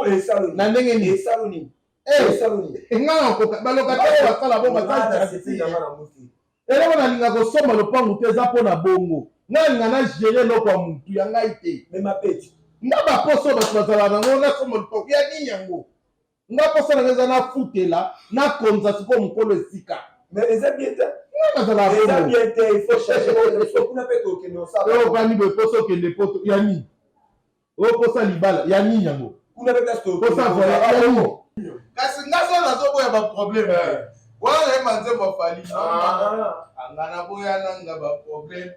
Esalo Na ndenge nini? Esalo nini? Eh, Esalo nini? Nga nakoka balocataire oyo basala bo basala eloko nalinga kosomba lopangu te, eza mpo na bongo. Nga nalinga na gérer eloko ya mutu ya ngai te. Mais mapeti. Nga baposo bato bazala nango, nasomba lopangu ya nini yango? Nga posa nanga eza nafutela, nakonza sikoyo mokolo esika. Mais eza bien te. Nga nazala Eza bongo. bien te, il faut changer. Il faut kuna mpe tokende osala. Oyo ovandi boye, posa okende poto ya nini? Oyo posa libala ya nini yango? Kuna mpe place tokende. Posa voyage ya nini? Kasi nga so nazoboya baproblème wana, nayeba nzembo afali anga naboya nanga baproblème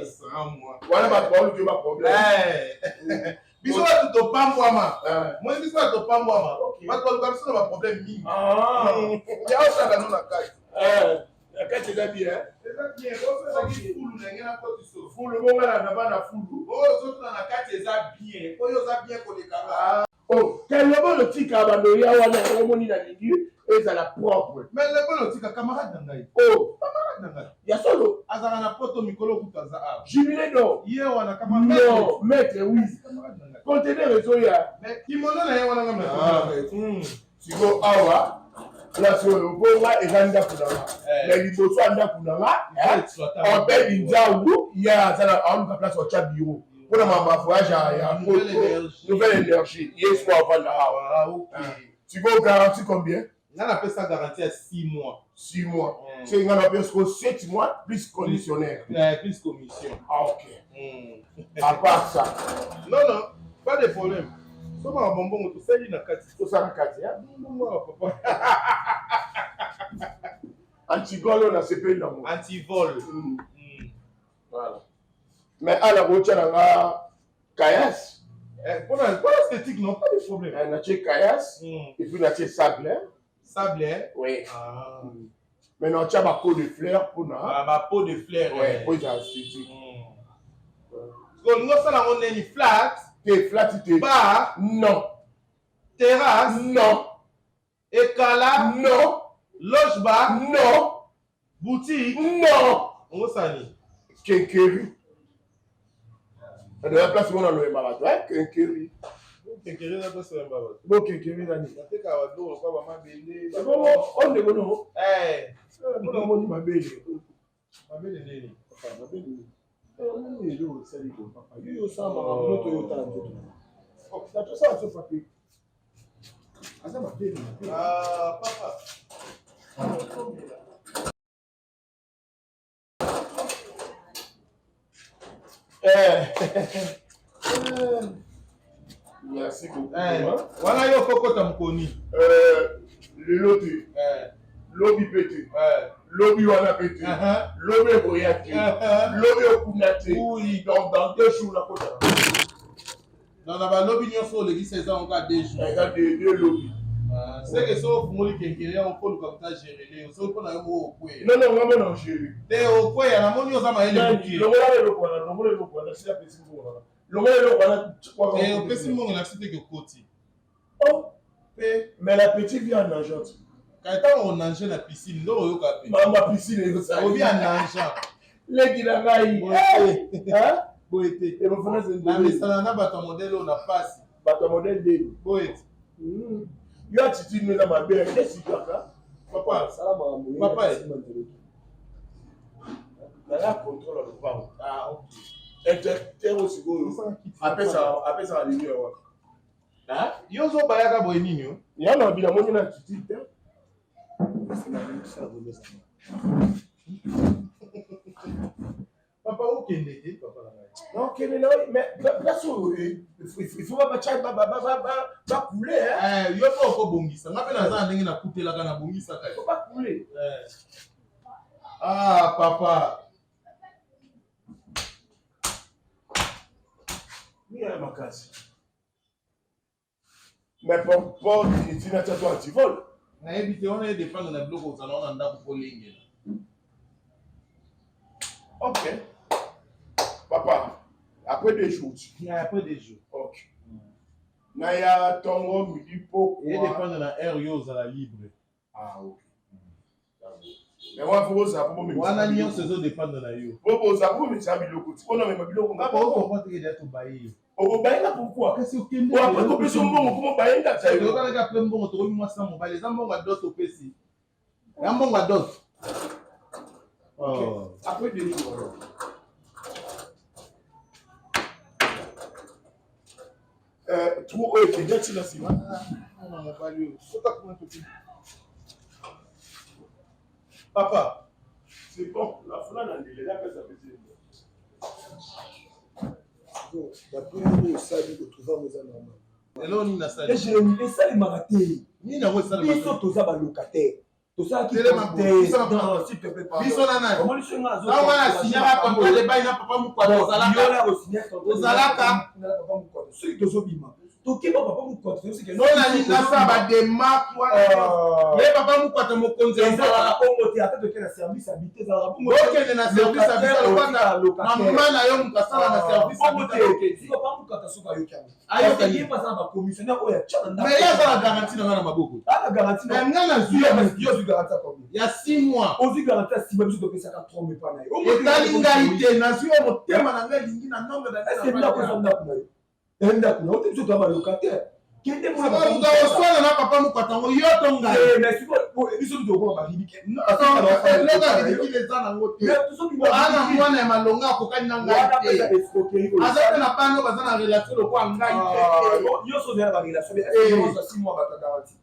sans moi. Wana bato baoluki baproblème. Biso bato topambwama, moi biso bato topambwama, bato baluka biso na baproblème mingi. Ya osala no na kati. Na kati eza bien. Eza bien, oso ezalaki fulu ndenge na kotiso. Fulu bongana na bana fulu. Oyo ozotuna na kati eza bien, oyo oza bien kolekanga. Oh, kelobolo tika bandoya wana, yango omoni nalingi ezala propre. Mais lebolo tika camarade na ngai. Oh. Camarade na ngai. Ya solo. Azalaka na poto, mikolo kutu aza awa. Jubilé d'or. Ye wana camarade. Non, maître, oui. Camarade na ngai. Conteneur ezoya. Mais kimono na ye wana nga. Sikoyo awa place oyo bonga eza ndako na nga, mais liboso ya ndako na nga Obedi Nzau ye aza na aoluka place otya bureau mpona mama voyage ya nouvelle énergie, ye siko avanda awa. Sikoyo garantie combien? Nga napesa garantie ya 6 mois. 6 mois, soki nga napesa sikoyo 7 mois plus commissionnaire. Plus commission. Ah, ok. À part ça? Non, non, pas de problème. Somaka bombongo, tosali na kati. Tosala kati. Mbongo awa, papa. Antivol oyo nasepeli nango. Antivol. Voilà, mais ala kotya na nga caillasse. Mpona esthétique, non, pas de problème. Natie caillasse et puis natie sable, hein? Sable, hein? Oui. Ah. Mais natia bapots de fleurs mpona Ah, bapots de fleurs. Ouais, po ezala esthétique. Olingi osala yango neni? Flat? Te, flat te. Bar? Non. Terrasse? Non. Ekala? Non. Loge bar? Non. Boutique? Non. Ongosani? Quincaillerie na place mona loyemba bato, quincaillerie. Quincaillerie na place oyemba bato? Bo quincaillerie nani? Batekaka babiloko lokola bamabele. Bongo o ndeko no mpona omoni mabele. Mabele nini? Mabele. Omoni eloko esali boye, papa, yo osala makambo no toyo otala nzoto na tosala so pape aza mabele. Ah, papa. Eh. Merci beaucoup. Eh, wana yo kokota mokoni. Lelo te, lobi mpe te, lobi wana mpe te, lobi ekoya te, lobi okuna te. Donc dans 2 jours nakota. Na balobi nyonso olekisa eza ngo kaka 2 jours. Eza deux lobi. Seke soki ofungoli quincaillerie yango, mpo oluka moto agérer, soki mpo na yo moko okweya. Non, non, ngambo na gérer. Te, okweya, namoni oza mayele mokie. Longola eloko wana, longola eloko wana, sila pesi mbongo wana, longola eloko wana. Te, opesi mbongo elakisi teke okoti. Oh. Mpe Mais la petite vie en nageant. Kaka ntango onange na piscine nde oyoka mpe. Mama, piscine ezosala. Obi en nageant. Leki na ngai. Boye te. Na misala na bato ya modèle oyo na pasi. Bato ya modèle ndeni? Boye te. Yo attitude no eza mabe esikaka. Papa. Sala makambo. Papa. Naya contrôle ya lopango. Ah, ok. Interrupteur oyo sikoyo apesaka lumière wana. Yo ozobayaka boye nini o? Ya na bila moni na attitude te. Papa, okende te, papa na ngai. Okende na, mais place oyo il faut batya bakule. Yo mpe okobongisa, nga mpe naza na ndenge nakutelaka, nabongisaka. Faut bakule. Ah, papa. Miya makasi. Mais po etina tia to antivol. Nayebi te, wana edépendre na biloko ozala wana ndako mpo olengela. Ok papa, après 2 jours. Après 2 jours. Ok, na ya ntongo, midi, pokwa. Edépendre na heure yo ozala libre. Ah, ok. Mais wana faut bozala po bomemisa Wana biloko. nyonso ezodépendre na yo. Po bozala po bomemisa biloko. Ti mpona omema biloko nga Papa, moko. ocomprendre que deja tobaye yo. Okobayenga pourquoi? Kasi okende. Po après kopesa yo mbongo po mobayenga ta yo. Toyokanaki après mbongo, tokomi mwasi na mobali, eza mbongo ya dot opesi. Ya mbongo ya dot. Oh. Après 2 jours alors. Trou oyo ekende ntina nsima. Mwana mobali oyo. Sota kuna toki. Papa, C'est bon, la fula na ndele eza pesa pesi. Bon, d'après oyo osali, otrouva yango eza normal? Eloko nini nasali? Jérémi, esalemaka te. Nini yango esalemaka? Biso toza balocataire, tosalaki Telema boye, biso na- s'il te plaît, pardon. Biso na nani? Omoni so nga Ntango wana asinyaka contrat de bail na papa Mukwata, ozalaka. Ozalaka. Soki tozobima, tokeba papa Mokwata. Mpona nini nasala badémarche wana? Ye papa Mokwata mokonzi ya mboka. Ezalaka bongo te. Ata toke na service habite, ezalaka bongo te. Okende na service habita lokwata mama na yo moto asala na service Bongo habita. te. Okende. Papa Mokwata soki ayoki yango, Ayoka ye nini? aza na bacommissionnaire oyo atya na ndako. Mais ye aza na garantie na nga na maboko. Ana garantie? Mais nga nazwi ya Yo ozwi garantie ya combien? ya 6 mois. Ozwi garantie ya 6 mois, biso topesaka 3 mois epa na ye. Etali ngai te, nazwi oyo motema na ngai elingi na nombre na Est-ce ndako eza ndako na yo? E ndako na yo te, biso toya balocataire. Kende mona. Moto akoswana na papa Mokwata yango yo to ngai? Mais sikoyo biso tokokoma baridicule. Eloko ya ridicule eza nango te. Ana mwana ya malonga akokani na ngai te, aza mpe na bana oyo baza na relation lokola ngai te. Nyonso ozala na barelation, ozwa 6 mois bato ya garantie,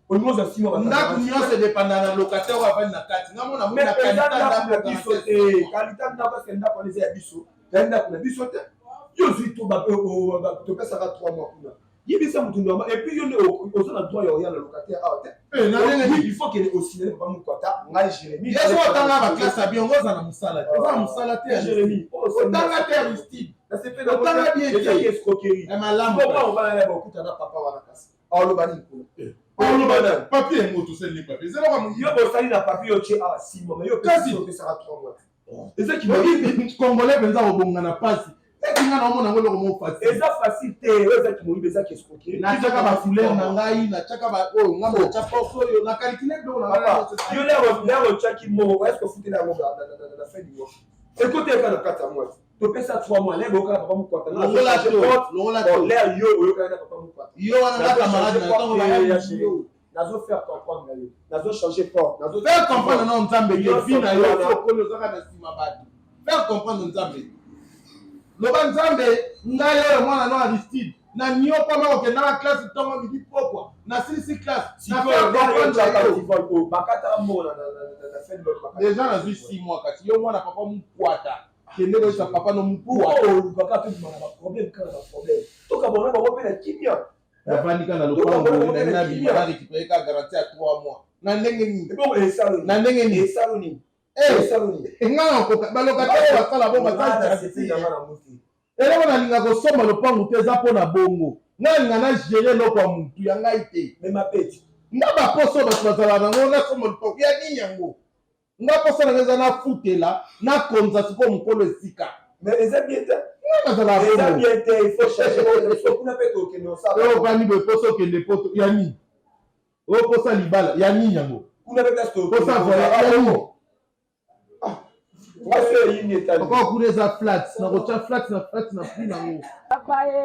olingi ozwa 6 mois. Ndako nyonso edépenda na locataire oyo avandi na kati. Nga mona mona Mais eza qualité ndako na ndako. biso te, qualité ndako. Est-ce ndako wana eza ya biso? Eza ndako na biso te. Yo ozwi, topesaka 3 mois kuna, yebisa motu normal. Et puis yo nde oza na droit ya oya na locataire awa te. Il faut kende osignale papa Mokwata. Ngai Jérémi Ye so otanga baclasse ya bien, oza na mosala te, oza na mosala te. Jérémi. Otanga te, Aristide, otanga bien Ezaki te. escroquerie. Ya malamu. Obana na bakuta na papa wana, kasi aoloba nini kuna? Oloba nani? Papier yango tosali, papier eza eloko. Yo bosali na papier, otie awa 6 mois, mais yo Kasi- opesaka 3 mois, ezaki Congolais mpenza kobonga na pasi eti nga na omona yango eloko moko facile. Eza facile te. Oyo ezaki moyibi, ezaki escroquerie. Natiaka bacouleur na ngai, natiaka oyo nga natya force oyo na calcule biloko na ngai. Yo lero otiaki mbongo, est-ce ofutela yango na fin du mois? Ekoteka na kati ya mois, topesa 3 mois, lere oyokana papa Mokwata. Longola to, longola to. Lere yo oyokana na papa Mokwata. Yo wana nga camarade na ntango baya. Nazo faire comprendre na yo, nazo changer porte, nazo Faire comprendre na Nzambe ke vie na yo okoli, ozaka na nsima bato. Faire comprendre Nzambe, loba: Nzambe, ngai oyo mwana no Aristide, na niokwama kokendaka classe ntongo, midi, pokwa, nasilisi classe na faire comprendre yo. Bakataka mbongo na fin du mois. Déjà nazwi 6 mois, kasi yo mwana papa Mokwata, kende koyesa papa no Mokwata. Pourquoi olukaka mpe bima na baproblème, kaka na baproblème? Tokabona bango mpe na kimia. Navandi kaka na lopango na nabima, na récupéré ka garantie ya 3 mois na ndenge nini? Ebongo esalo Na ndenge nini? Esalo nini? Esalo nini? Nga nakoka balocataire oyo basala bo basala. Eloko nalinga kosomba lopango te eza mpo na bongo. Nga nalinga na gérer eloko ya mutu ya ngai te. Mais mapeti. Nga baposo oyo bato bazalaka nango, nasomba lopango ya nini yango? Nga poso nanga eza nafutela, nakonza sikoyo mokolo esika. Mais eza bien te. Nga nazalaka Eza bongo. bien te, il faut changer. So kuna mpe tokende osala. Oyo ovandi boye, poso okende poto ya nini? Oyo posa libala ya nini yango? Kuna mpe place. Posa voyage ya nini? Nga so eyini etali. Papa, kuna eza flat, nakotya flat na flat na prix nango. Papa ye.